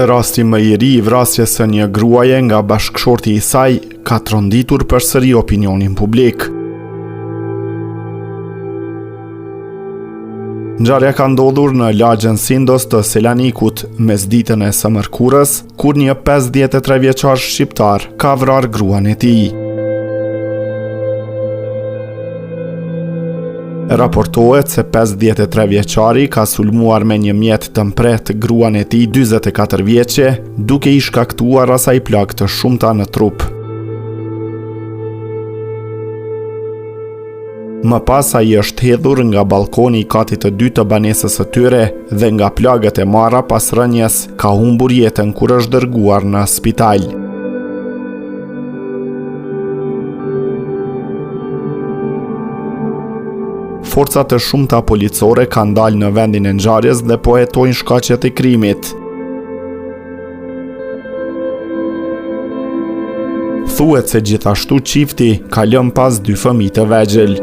Rasti më i ri i vrasjes së një gruaje nga bashkëshorti i saj ka tronditur përsëri opinionin publik. Ngjarja ka ndodhur në lagjen Sindos të Selanikut, mesditën e së mërkurës, kur një 53 vjeçar shqiptar ka vrarë gruan e tij. Raportohet se 53 vjeçari ka sulmuar me një mjet të mprehtë gruan e tij 44 vjeçe, duke i shkaktuar asaj plagë të shumta në trup. Më pas ai është hedhur nga ballkoni i katit të dytë të banesës së tyre dhe nga plagët e marra pas rënies ka humbur jetën kur është dërguar në spital. Forca të shumta policore kanë dalë në vendin e ngjarjes dhe po hetojnë shkaqet e krimit. Thuhet se gjithashtu çifti ka lënë pas dy fëmijë të vegjël.